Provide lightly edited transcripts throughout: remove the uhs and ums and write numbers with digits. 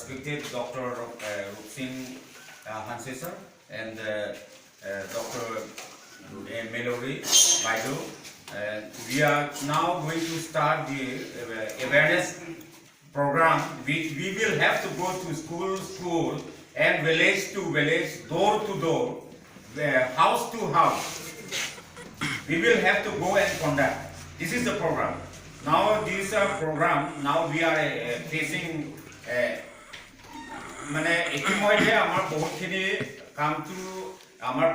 Respected Dr. Rup Singh Hanse sir and Dr. Melody Baidu. We are now going to start the awareness program, which we will have to go to school, school and village to village, door to door, house to house. We will have to go and conduct. This is the program. Now this program, now we are facing মানে ইতিমধ্যে আমাৰ বহুতখিনি কামটো আমাৰ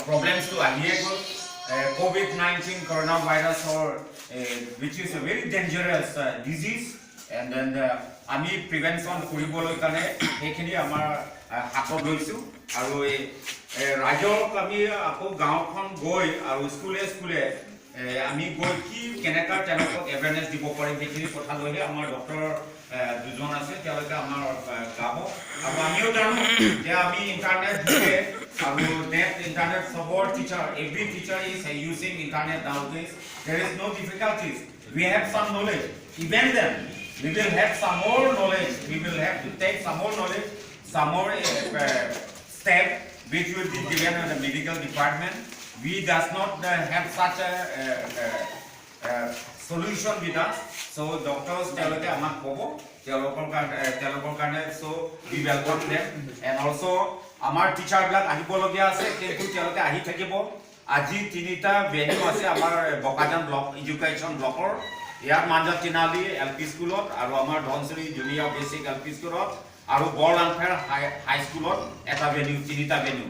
প্ৰব্লেমছটো আহিয়ে গ'ল। Covid 19 corona ভাইৰাছৰ, which is a very dangerous disease, and then আমি প্ৰিভেনশ্যন কৰিবলৈ কাৰণে সেইখিনি আমাৰ হাতত লৈছোঁ। আৰু এই ৰাইজক আমি আকৌ গাঁওখন গৈ আৰু স্কুলে স্কুলে আমি গৈ কি কেনেকুৱা তেওঁলোকক এৱেৰনেছ দিব পাৰিম, সেইখিনি কথা লৈহে আমাৰ ডক্টৰ দুজন আছে, তেওঁলোকে আমাৰ গাব। আৰু আমিও জানো যে আমি ইণ্টাৰনেট যোগে আৰু নেট ইণ্টাৰনেট চবৰ teacher, every teacher is using internet nowadays. There is no difficulties. We have some knowledge. Even then, we will have some more knowledge. We will have to take some more knowledge, some more step which will be given in the medical department. We does not have such a solution with us. So doctors, তেওঁলোকে আমাক ক'ব তেওঁলোকৰ কাৰণে। So we welcome them. And also আমাৰ টিচাৰবিলাক আহিবলগীয়া আছে, কিন্তু তেওঁলোকে আহি থাকিব। আজি তিনিটা ভেন্যু আছে আমাৰ বোকাজান ব্লক এডুকেশ্যন ব্লকৰ, ইয়াত মাঞ্জা তিনালি এল পি স্কুলত আৰু আমাৰ Dhansiri junior basic L P স্কুলত আৰু বৰলাংফেৰ হাই স্কুলত এটা ভেন্যু, তিনিটা ভেন্যু।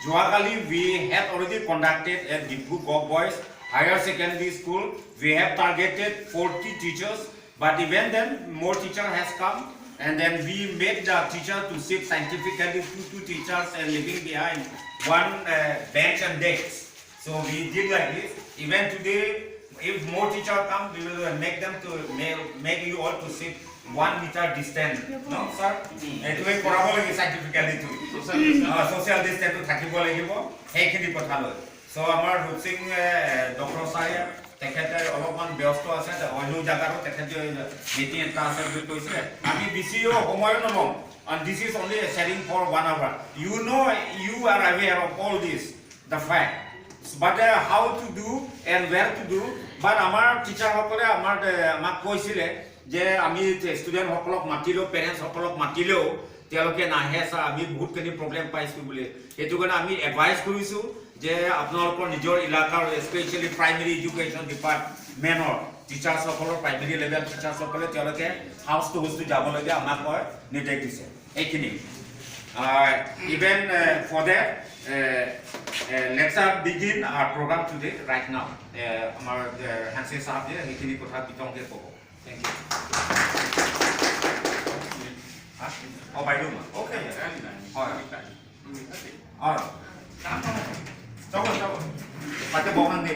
যোৱাকালি we had already conducted at Diphu Govt Boys Higher Secondary School. We have targeted 40 teachers, but even then more teacher has come, and then we made the teacher to sit scientifically, two two teachers and leaving behind one bench and desk. So we did like this. Even today, if more teacher come, we will make them to make you all to sit 1 meter distance. No, sir? এইটোৱে কৰাব লাগিব scientifically too. Social ডিষ্টেঞ্চটো থাকিব লাগিব সেইখিনি কথা লৈ। চ' আমাৰ Rup Singh doctor ছাৰে, তেখেতে অলপমান ব্যস্ত আছে, অন্য জেগাতো তেখেতে মিটিং এটা আছে বুলি কৈছিলে। আমি বেছিও সময়ো নলওঁ, and this is only a sharing for one hour. You know, you are aware of all this, the fact, but how to do and where to do. But আমাৰ টিচাৰসকলে আমাক কৈছিলে যে আমি ষ্টুডেণ্টসকলক মাতিলেও, পেৰেণ্টছসকলক মাতিলেও তেওঁলোকে নাহে ছাৰ, আমি বহুতখিনি প্ৰব্লেম পাইছোঁ বুলি। সেইটো কাৰণে আমি এডভাইচ কৰিছোঁ যে আপোনালোকৰ নিজৰ ইলাকাৰ, স্পেচিয়েলি প্ৰাইমেৰী এডুকেশ্যন ডিপাৰ্টমেণ্টৰ টিচাৰ্ছসকলৰ, প্ৰাইমেৰী লেভেল টিচাৰ্ছসকলে তেওঁলোকে হাউচ টু হাউচ যাবলৈকে আমাক কয়, নিৰ্দেশ দিছে এইখিনি। Even for that, let's begin our program today, right now. আমাৰ হেনচে চাহাবে সেইখিনি কথা বিতংকে ক'ব। Thank you. অঁ বাইদেউ, অ'কে, হয় হয়, যাব যাব, তাতে বহান নেই।